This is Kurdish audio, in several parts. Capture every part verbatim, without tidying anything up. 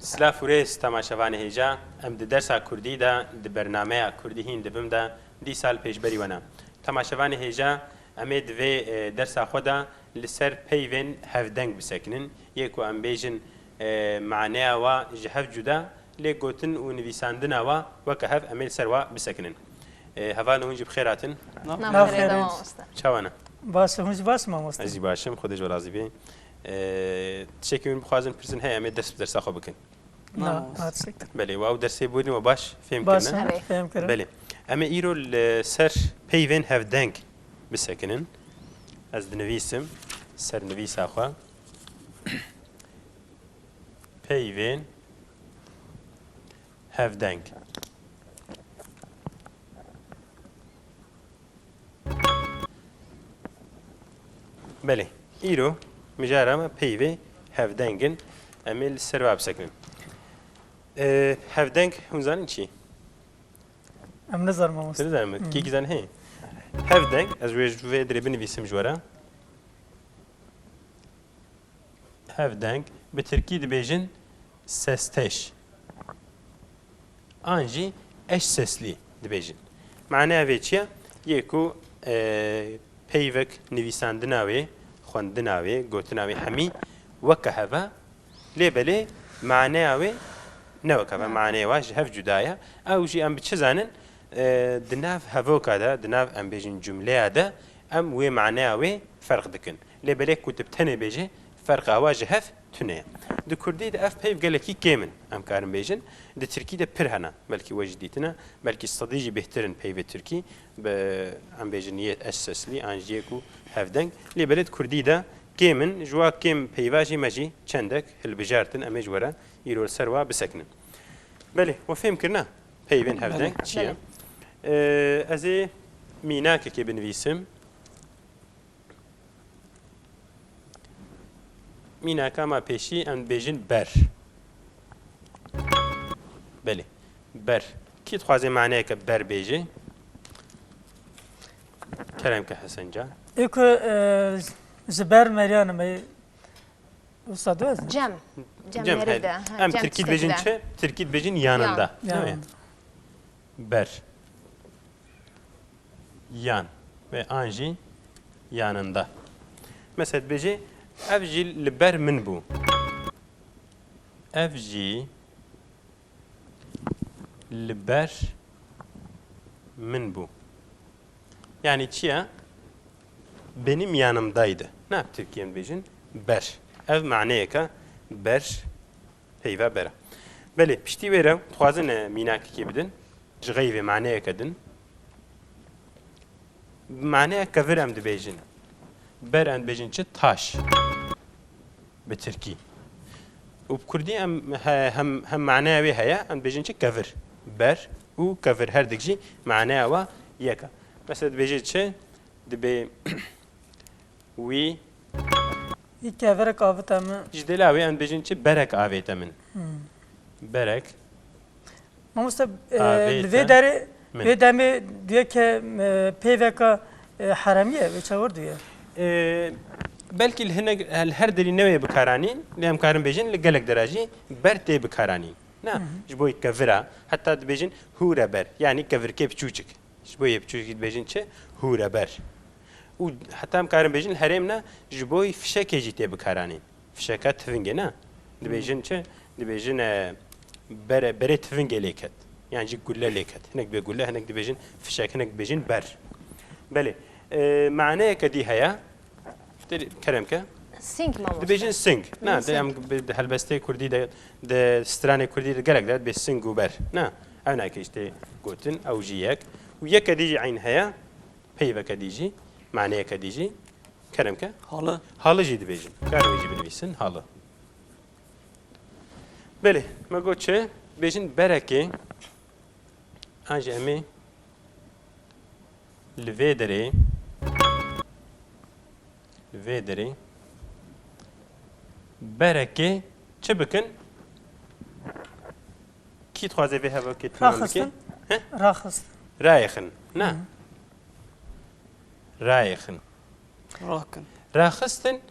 Silav û rêz temaşevanê hêja, em di dersa kurdî de di bernameya Kurdî hîn dibim de dîsa li pêşberî we ne. Temaşevanê hêja, em ê di vê, e, dersa xwe de li ser peyvên hevdeng bisekinin. Yê ku em bêjin, e, maneya wa ji hev cuda, lê gotin û nivîsandina wa weke hev em ê li ser wa bisekinin. E, hevalno hûn jî bi xêr hatin. Nav Nav xêr xêr. Mamoste. Çawa ne? Baş e, hûn jî baş in mamoste. Ez jî baş im, Xwedê ji we razî be. E, tiştekî hûn bixwazin pirsin heye, em ê dest bi dersa xwe bikin. Na, Mamoste. Na, teşekkür. Belê, wa ew dersê bûrî we baş fêm Baş kirine? in, Erê. fêm kirin. Belê. Em ê îro li ser peyvên hevdeng bisekinin. Ez dinivîsim ser nivîsa xwe. Peyvên hevdeng. Belê, îro mijara me peyvê hevdeng in. Em ê li ser va bisekinin. Ee, hevdeng, hûn zanin çi? Em nizanin mamoste. Tu nizanin mi? Hmm. Kî kî zane heye? Hevdeng, ez wê ji vê dirê binivîsim ji we re. Hevdeng, bi tirkî dibêjin sesteş. An jî eş sesli dibêjin. Maneya vê çi ye? Yê ku, e, peyvek nivîsandina wê, xwendina wê, gotina wê hemî weke hev e, lê belê maneya wê ne weke hev e, maneya wa ji hev cuda ye. Ew jî em bi çi zanin? E, di nav hevoka de, di nav em bêjin cumleya de, em wê maneya wê ferq dikin. Lê belê ku tu bi tenê bêjî, ferqa wa ji hev tune ye. Di kurdî de ev peyv gelekî kêm in, em karin bêjin. Di tirkî de pir hene, belkî we jî dîtine, belkî sedî jî bêhtir in peyvê tirkî, bi, em bêjin yê eş seslî, an jî yê ku hevdeng. Lê belê di kurdî de kêm in, ji wa kêm peyva jî me jî çendek hilbijartin, em ê ji we re îro li ser wa bisekinin. Belê, we fêm kirine peyvên hevdeng Belê. çi ye? Belê. Ee, ez ê mînakekê binivîsim. Mînaka me pêşî em dibêjin ber. Belê. Ber. Kî dixwaze maneyeke ber bêje? Kerem ke Hesencan. Ê ku, e, ji ber meriyan me usta dwez. Cem. Cem Cem, meriv he. de. Ha, Em cem tirkî tiştekî dibêjin de. çi? Tirkî dibêjin yanında. Yan. Değil mi? Yan. Ber. Yan. Ve an jî yanında. Mesela dibêje, ev jî li ber min bû. Ev jî li ber min bû. Yani çi ye? Benim yanımdaydı. Ne bi tirkî em dibêjin? Ber. Ev maneyeke ber, peyva ber e. Belê, piştî wê re dixwazin, e, mînakekê bidin. Ji xeyvê maneyeke din. Bi maneya kevir em dibêjin. Ber em dibêjin çi? Taş. Bi tirkî. Û bi kurdî em he-, hem, hem maneya wê heye, em dibêjin çi? Kevir. Ber û kevir her dik jî maneya wa yek e. Mesela dibêje çi? Dibê wî Wî kevirek avête min. Ji dêla wê em dibêjin çi? Berek avête min. Hmm. Berek Mamoste, e, Avête li vê derê, min. vê demê duyê ke, e, peyveka, e, heremî ye, wê çawa duyê? E, belkî li hinek, li her derî newê bikaranîn, lê em karin bêjin li gelek dera jî ber tê bikaranîn. Na, Hı hı. ji bo kevira, heta dibêjin hûre ber, yanî kevirkê biçûçik. Ji bo yê biçûçikî dibêjin çi? Hûreber. Û heta em karin bêjin herêm ne, ji bo fişekê jî tê bikaranîn. Fişeka tivingê ne. Dibêjin çi? Dibêjin, e, bere, berê tivingê lê ket. Yan jî gulle lê ket. Hinek dibê gulle, hinek dibêjin fişek, hinek dibêjin ber. Belê. E, maneyeke dî heye. Tê-, kerem ke. Sing mamoste. Dibêjin sing. Na, Dibêjin de em sing. bi, di helbestê kurdî de, di stranê kurdî de gelek de dibê sing û ber. Na, ew nake işte gotin, ew jî yek. Û yeke dî jî eyn heye, peyveke dî jî, maneyeke dî jî. Kerem ke. Halı. Halı jî dibêjin. Karin wê jî binivîsin, halı. Belê, me got çi? Dibêjin berekê. An jî em ê li vê derê, li vê derê berekê çi bikin? Kî dixwaze vê hevokê timam bike? Raxistin. He? Raxist. Rayêxin. Na. Hı. Rayêxin. Rakin. Raxistin,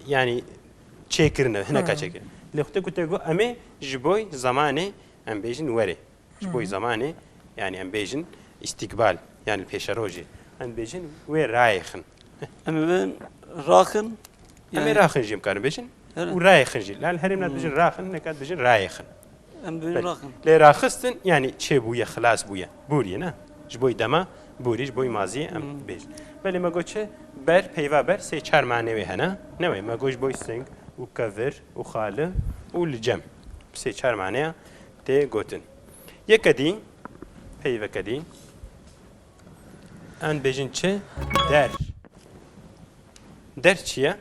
yani çêkirine, hineka Hı. çêkirin. Lê xwedê ku te got, em ê ji boy zemanê, em bêjin, werê. Ji boy zemanê, yani em bêjin îstîkbal, yani pêşerojê. Em bêjin wê rayêxin. Em ê bên raxin. Em ê yani raxin jî em karin bêjin. Here. Û rayêxin jî. Lal herêm ne dibêjin raxin, ne kat dibêjin rayêxin. Em dibêjin raxin. Lê raxistin, yani çêbûye, xilas bûye. Bûriye, ne? Ji boy dema bûrî, ji boy maziyê em bêjin. Belê me got çi? Ber, peyva ber, sê çar manê wê hene. Ne wê? Me got ji boy sing û kevir û xali û li cem. Sê çar maneya tê gotin. Yeke dî, peyveke dî. Em bêjin çi? Der. Der çi ye?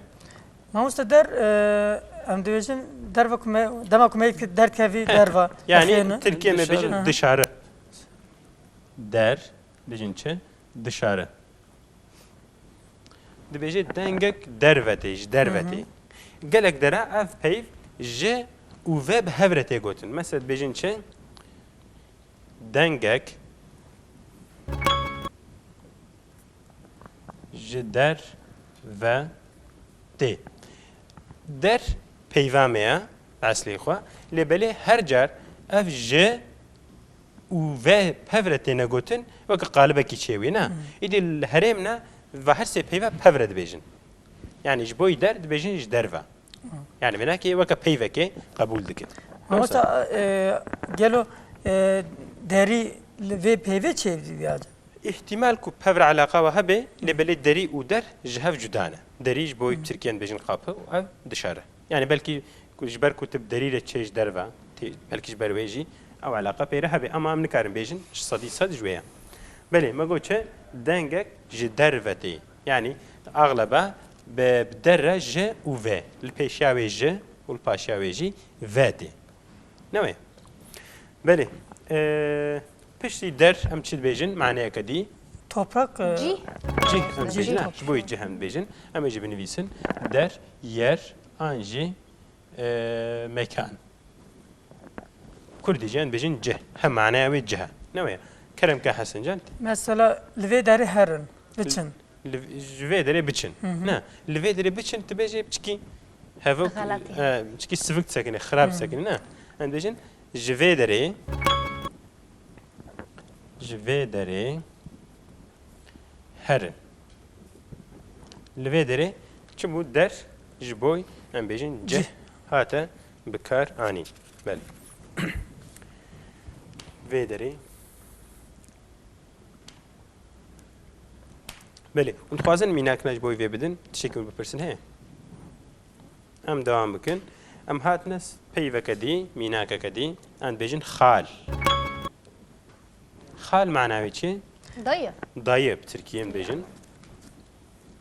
Mamoste der, e, em dibêjin derva ku me, dema ku me derkevî derva. Yani dixêne. Tirkiye me bêjin dışarı. Der, bêjin çi? Dışarı. Dibêje dengek derve tê, ji derve tê. Gelek dera ev peyv ji û ve bi hev re tê gotin. Mesela dibêjin çi? Dengek ji der ve tê. Der peyva me ye, eslê xwe. Lê belê her car ev ji û ve pev re têne gotin, weke qalibekî çêwî ne. Îdî li herêm ne, ve her sê peyva pev re dibêjin. Yani ji boyî der dibêjin ji derve. Yani vênakê weke peyvekê qebûl dikin. Mamosta, e, gelo, e, derî li vê peyvê çêbûye? Îhtimal ku pev re eleqa we hebe, lê belê derî û der ji hev cuda ne. Derî ji bo Tirkiyan dibêjin kapı û ev dışarı. Yani belkî ku ji ber ku tu bi derî re çê ji derve, tê, belkî ji ber wê jî ew eleqa pê re hebe. Ama em nikarin bêjin ji sedî sed ji wê ye. Belê, me got çi? Dengek ji derve tê. Yani axleba bi, bi der re ji û ve. Li pêşiya wê ji û li paşiya wê jî ve tê. Ne wê? Belê. E, piştî der em çi dibêjin? Maneyeke dî. Toprak, e, cih. Cih em dibêjin. Cih. Ne, ji bo cih em dibêjin. Em ê jî binivîsin. Der, yer, an jî, e, mekan. Kurdî jî em dibêjin cih. Hem maneya wê cih e. Ne wê? Kerem ke Hesen can. Mesela li vê derê herin, biçin. Li, ji vê derê biçin. Ne, li vê derê biçin, tu bêjê piçikî hevok, e, piçikî sivik disekine, xirab disekine, ne? Em dibêjin, ji vê derê, ji vê derê herin. Li vê derê çi bû? Der ji boy, em bêjin, cih hate bi kar anîn. Belê. Vê derê. Belê. Hûn dixwazin mînakina ji bo vê bidin? Tiştekî hûn bipirsin heye? Em dewam bikin. Em hatine s-, peyveke dî, mînakeke dî. Em dibêjin xal. Xal mana wê çi? Dayı. Dayı, bi tirkî em dibêjin.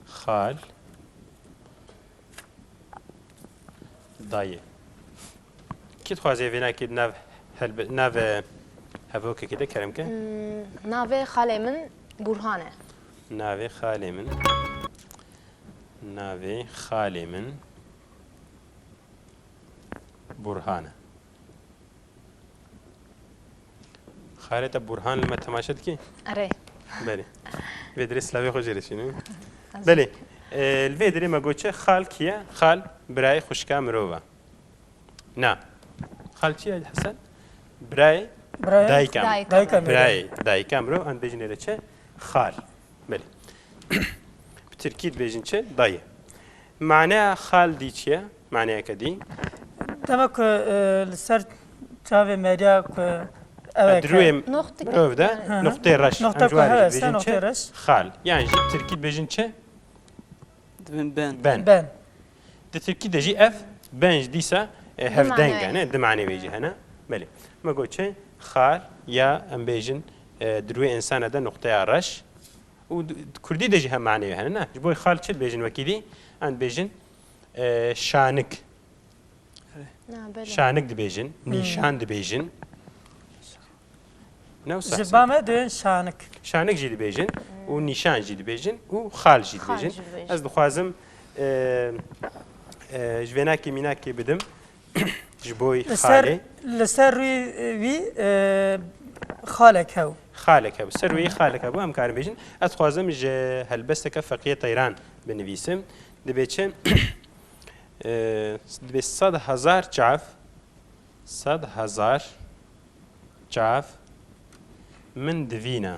Xal. Dayı. Kî dixwaze vênakê di nav helbe-, nav, e, hevokekê de kerem ke? Hmm, navê xalê min Burhan e. Navê xalê min. Navê xalê min Burhan e. Xalê te Burhan li me temaşe dikî? Erê. Belê. Vê derê silavê xwe jê re şînin. Belê. E, li vê derê me got çi? Xal kî ye? Xal birayê xwişka mirov e. Na. Xal çi ye Hesen? Birayê dayika. Dayika. Dayika mirov. Birayê dayika mirov. Em dibêjin ê re çi? Xal. Belê. Bi tirkî dibêjin çi? Dayı. Maneya xal dî çi ye? Maneyeke dî. Dema ku, e, li ser çavê meriya ku ew e, dirûyê mirov de, yani, noqtê reş. Noqta ku heve, noqtê reş. Em ji wê re jî dibêjin çi? Xal. Yan jî tirkî dibêjin çi? Dibin ben. Ben. Ben. Di tirkî de jî ev ben jî dîsa, e, hevdeng e, ne? Di manê wê jî hene. Belê. Me got çi? Xal ya em bêjin, e, di rûyê însana de noqteya reş. Û di, di kurdî de jî hem maneyê hene, ne? Ji bo xal çi dibêjin wekî dî? Em dibêjin, e, şanik. Na, belê. Şanik dibêjin, nîşan dibêjin. Ne wisa Ji ba me dibên şanik. Şanik jî dibêjin û nîşan jî dibêjin û xal jî dibêjin. Xal jî dibêjin. Ez dixwazim, e, e, ji vênakê mînakê bidim. Ji bo xalê. Li ser, li ser rûyê wî, e, xalek hebû. Xalek hebû. Ser rûyê xalek hebû, em karin bêjin. Ez dixwazim ji helbesteke Feqiye Teyran binivîsim. Dibê çi? Ee, dibê sed hezar çav, sed hezar çav min divîne.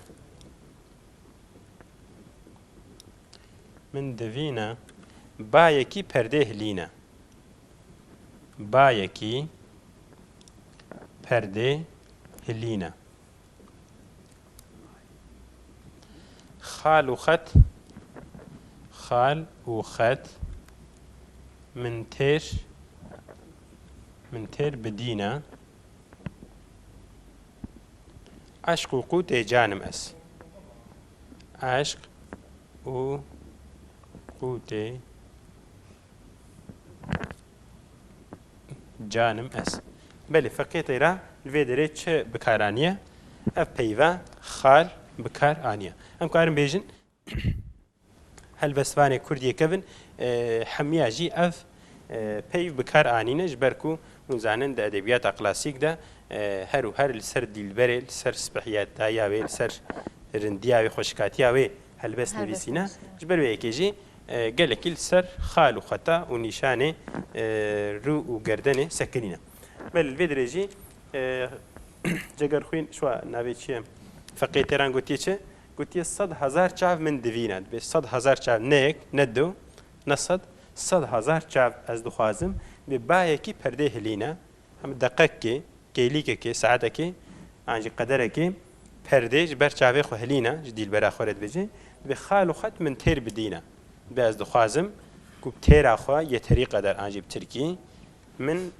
Min divîne bayekî perdê hilîne. Bayekî perdê hilîne. Xal û xet, xal û xet min têr, min têr bidîne. Eşq û qûtê canim ez. Eşq û qûtê canim ez. Belê, feqê teyra li vê derê çi bi kar aniye? Ev peyva xal bi kar aniye. Em karin bêjin, helbestvanê Kurd yê kevin, e, hemiya jî ev, e, peyv bi kar anîne, ji ber ku hûn zanin di edebiyata klasîk de, e, her û her li ser dîlberê, li ser spehiyeta ya wê, li ser rindiya wê, xweşikatiya wê helbest Helbest nivîsîne. nivîsîne. Ji ber wê yekê jî, e, gelekî li ser xal û xeta û nîşanê, e, rû û gerdenê sekinîne. Belê li vê dirê jî, e, Cegerxwîn, şwa navê çi ye? Feqê Têran gotiye çi? Gotiye, "Sed hezar çav min divîne." Dibê sed hezar çav, ne yek, ne du, ne sed, sed hezar çav ez dixwazim. Dibê bayekî perdê hilîne. Em deqekê, kêlîkekê, saetekê, an jî qederekê perdê ji ber çavê xwe hilîne, ji dîlbera xwe re dibêje. Dibê xal û xet min têr bidîne. Dibê ez dixwazim ku bi têra xwe yeterî qeder, an jî bi tirkî, min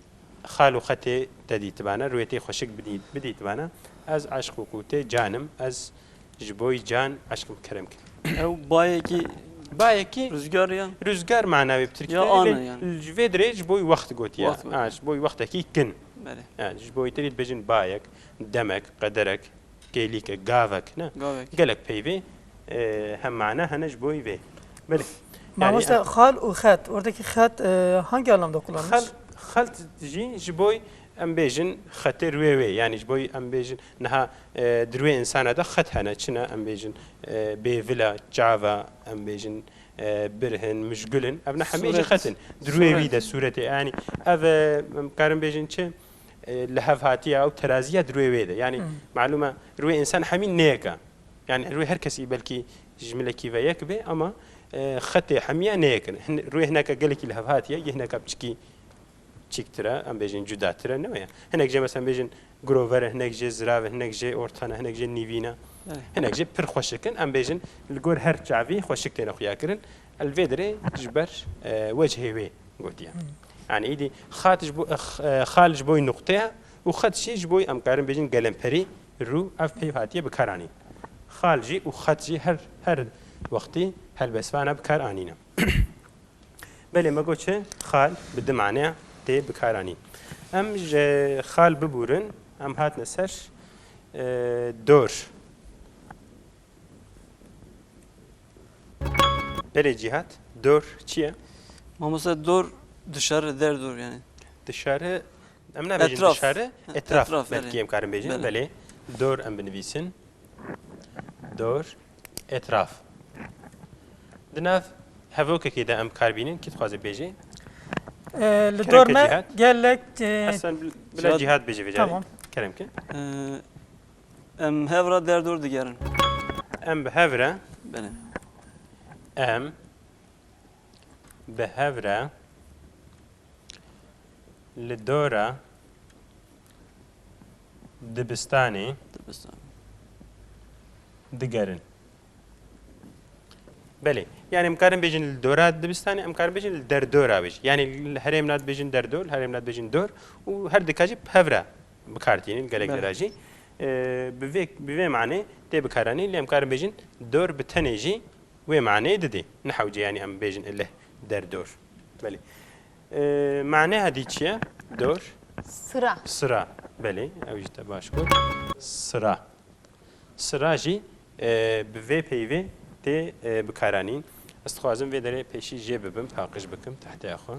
xal û xetê te dîtibane, rûyê te xweşik bidî-, bidîtibane. Ez eşq û qûtê canim, ez ji boyî can eşkim kerem kir. Ew bayekî Bayekî rüzgar ya. Rüzgar mana wê bi tirkî Ya de, ana lê yani. Ji vê dirê ji boyî wext gotiye. Wext gotiye. Ha, ji boyî wextekî kin. Belê. Yani ji boyî te dî dibêjin bayek, demek, qederek, kêlîkek, gavek, ne? Gavek. Gelek peyvê, e, hem mana hene ji boyî vê. Belê. Yani Mamoste, em xal û xet. Oradaki xet, e, hangi anlamda kullanılmış? Xel-, xelt jî ji boy em bêjin xetê rûyê wê. Yani ji boy em bêjin niha, e, di rûyê insana de xet hene. Çi ne? Em bêjin, e, bêvila, çava, em bêjin, e, birhin, mijgulin. Ev ne hemê jî Sûret. xet in. Di rûyê wî Sûret. de, sûretê. Yani ev, e, em karin bêjin çi? E, li hev hatiye ew teraziya di rûyê wê de. Yani Hmm. malûm e rûyê insan hemî neyek e. Yani rûyê her kesî belkî ji milekî ve yek be ama, e, xetê hemiya neyek in. Hin-, rûyê hineka gelekî li hev hatiye, yê hineka piçikî çîktir e, em bêjin cudatir e, ne weye? Hinek jê mesela bêjin girover e, hinek jê zirav e, hinek jê ortan e, hinek jê nîvîn e. Evet. Hinek jê pir xweşik in, em bêjin li gor her çavî xweşik têne xuya kirin. Li vê dirê ji ber, e, wecihê wê gotiye. Hmm. Yani îdî xat ji bo, e, x-, e, xal ji boy nuqte ye û xet jî ji boy em karin bêjin gelemperî, rû, ev peyv hatiye bikaranîn. Xal jî û xet jî her, her wextî helbestvan e bikar anîne. Belê me got çi? Xal bi du maneya tê bikaranîn. Em ji xal bibûrin, em hatine ser, e, dor. Belê Cîhat, dor çi ye? Mamoste, dor dışarı, der dor yani. Dışarı, em nabêjin Etraf. dışarı, Ha, etraf etraf, belkî belê. em karin bêjin. Belê. Belê, dor em binivîsin. Dor, etraf. Di nav hevokekê de em kar bînin, kî dixwaze bêjê? Ee, li Kerem dor ke me Cihat. gelek, e, Hesen, bila Cihat. Cihat bêje vê carê. Tamam. Kerem ke. Ee, em hev re derdor digerin. Em bi hev re. Belê. Em bi hev re li dora dibistanê Dibistan. digerin. Belê. Yani em karin bêjin li dora dibistanê, em karin bêjin li derdora wê jî. Yani li herêm na dibêjin derdor, li herêm na dibêjin dor û her dika jî bi hev re bi kar tînin gelek Belê. dera jî. Ee, bi vê, bi vê manê tê bikaranîn, lê em karin bêjin dor bi tenê jî wê maneyê didê. Ne hewce yani em bêjin ileh derdor. Belê. Ee, mane hedî çi ye? Dor? Sıra. Sıra. Belê. Ew jî te baş got. Sıra. Sıra jî, e, bi vê peyvê tê, e, bikaranîn. Ez dixwazim vê derê pêşî jê bibim, paqij bikim tehteya xwe.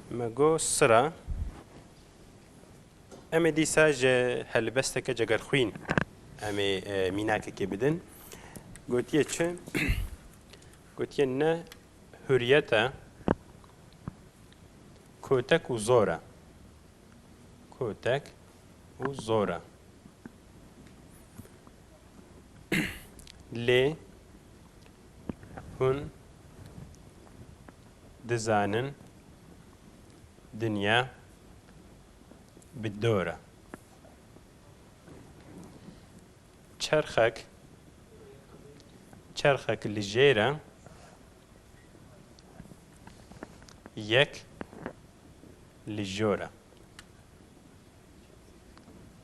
Me got sıra. Em ê dîsa ji helbesteke cegerxwîn em ê, e, mînakekê bidin. Gotiye çi? Gotiye ne huriyet e, kotek û zor e. Kotek û zor e. Lê hûn dizanin dinya bi dor e. Çerxek, çerxek li jêr e, yek li jor e.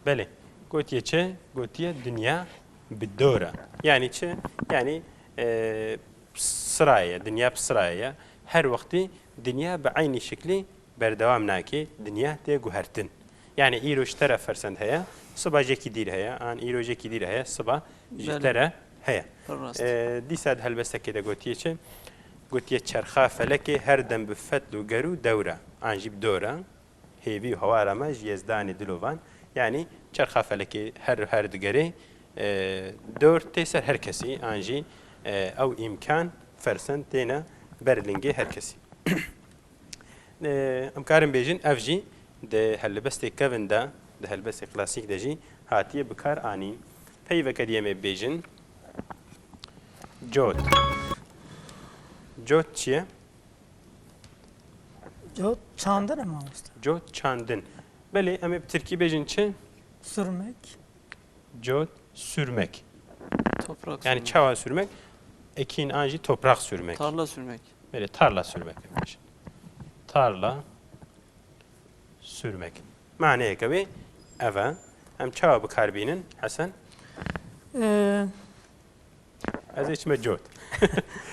Belê. Gotiye çi? Gotiye dinya bi dor e. Yanî çi? Yanî, e, sirayê ye, dinya bi sirayê ye. Her wextî dinya bi eynî şiklî berdewam nake, dinya tê guhertin. Yanî îro ji te re fersend heye, siba jekî dîr heye, an îro jekî dîr heye, siba ji Belê. te re heye. Pir rast. E, dîsa di helbestekê de gotiye çi? Gotiye çerxa felekê her dem bi fetl û ger û dewr e, an jî bi dor e. Hêvî û hawara me ji Yezdanê dilovan. Yanî çerxa felekê her, her digerê, e, dor tê ser her kesî, an jî, e, ew îmkan, fersend têne ber lingê her kesî. E, em karin bêjin, ev jî di helbestê kevin de, di helbestê klasîk de jî hatiye bi kar anîn. Peyveke dî em ê bêjin. Cot. Cot çi ye? Cot çandin e mamoste. Cot çandin. Belê, em ê bi tirkî bêjin çi? Sürmek. Cot sürmek. Toprak Yani sürmek. çawa sürmek? Ekin an jî toprak sürmek. Tarla sürmek. Belê, tarla sürmek em bêjin. Tarla sürmek. Maneyeke wê ev e. Em çawa bi kar bînin, Hesen? Ee, Ez ê çime cot.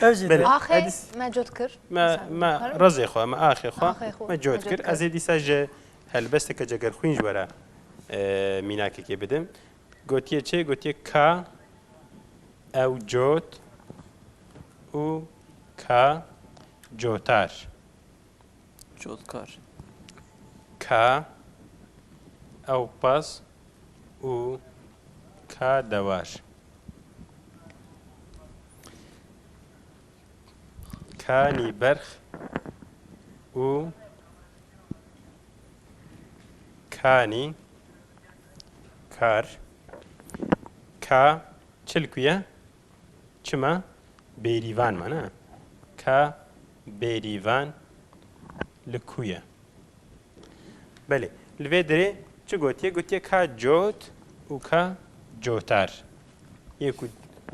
Ev jî Belê. de. Axê Edis- me cot kir. Me, Sen me kar. rezê xwe, me axê xwe, Axê xwe, me cot me cot kir. kir. Ez ê dîsa ji helbesteke cegerxwîn ji we re, e, mînakekê bidim. Gotiye çi? Gotiye ka ew cot û ka cotar. Cotkar. Ka ewpas û ka dewar. Kanî berx û kanî kar. Ka çil ku ye? Çima? Bêrîvan ma, ne? Ka bêrîvan li ku ye? Belê. Li vê derê çi gotiye? Gotiye ka cot û ka cotar. Yê ku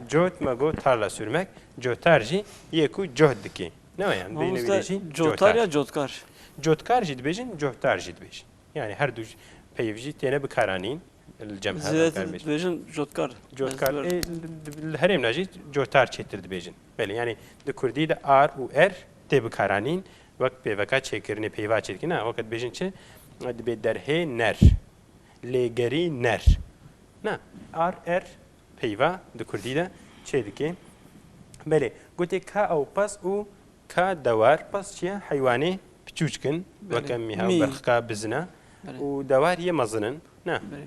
cot me got tarla sürmek, cotar jî yê ku cot dike. Ne waya? Em bêjin Mamoste, vê derê jî cotar cotar. ya cotkar? Cotkar jî dibêjin, cotar jî dibêjin. Yani her du peyv jî têne bikaranîn. Li cem hev Zêdetir em karin bêjin. dibêjin cotkar. Cotkar. Ez Ê, li, li herêmna jî cotar çêtir dibêjin. Belê, yani di kurdî de ar û er tê bikaranîn, wek pêveka çêkirinê peyva çêdikin. Ha, weke dibêjin çi? Dibê derhê ner. Lêgerî ner. Na, ar, er peyva di kurdî de çêdike. Belê, gotê ka ewpas û ka dewar, pas çi ye? Heywanê piçûçk in, Belê. weke mîha û Mî. berxika bizina Belê. û dewar yê mezin in. Na. Belê.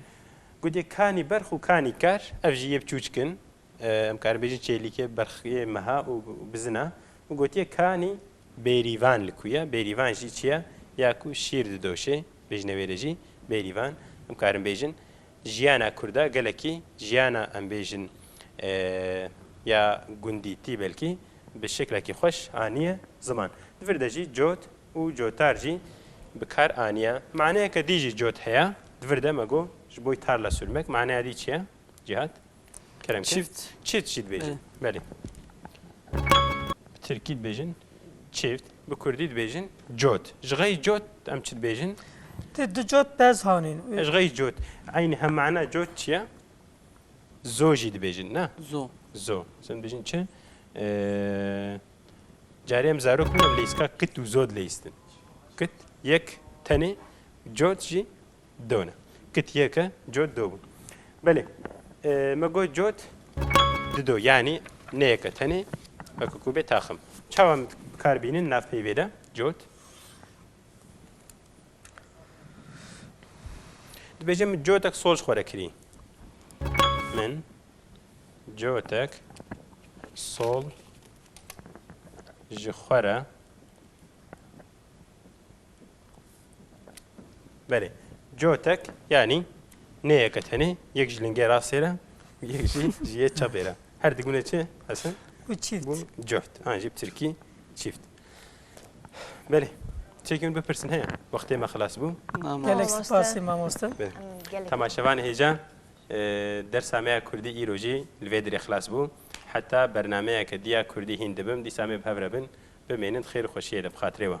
Gotê kanî berx û kanî kar, ev jî yê piçûçk in. E, em karin bêjin çêlîkê berxiyê meha û bizina. Û gotiye kanî bêrîvan li ku ye? Bêrîvan jî çi ye? Ya ku şîr didoşê, bêjine wê re jî bêrîvan. Em karin bêjin jiyana kurda gelekî jiyana, em bêjin, e, ya gundîtî belkî bi şeklekî xweş aniye ziman. Di vir de jî cot û cotar jî bi kar aniye. Maneyeke dî jî cot heye. Di vir de me got ji bo tarla sürmek. Maneya dî çi ye? Cihat? Kerem ke. Çift. Çift jî dibêjin. Evet. Belê. Bi tirkî dibêjin çift, bi kurdî dibêjin cot. Ji xeyî cot em çi dibêjin? Tê du cot bez hanîn. Ji xeyî cot. Eynî hem mana cot çi ye? Zo jî dibêjin, ne? Zo. Zo. Sen dibêjin çi? Ee, carê em zarok bûn, em leyîska kit û zo dileyîstin. Kit yek tenê, cot jî do ne. Kit yek e, cot do bû. Belê. E, me got cot dido, yanî ne yek e tenê, weke ku bê taxim. Çawa em bi kar bînin nav peyvê de cot? Dibêje min cotek sol ji xwe re kirî. Min cotek sol ji xwe re. Belê. Cotek, yanî nê yeke tenê, yek ji lingê rastê re, yek jî ji yê çepê re. Her digune çi, Hesen? Bu çift. Bu cuht. An jî bi tirkî çift. Belê. Çekî min bipirsin heye? Wextê me xilas bû. Gelek spasî mamoste. Belê. Temaşevanê hêja, e, dersa me ya kurdî îro jî li vê dirê xilas bû. Heta bernameyeke diya kurdî hîn dibim, dîsa me bi hev re bin. Bimênin xêr û xweşiyê de bi xatirê we.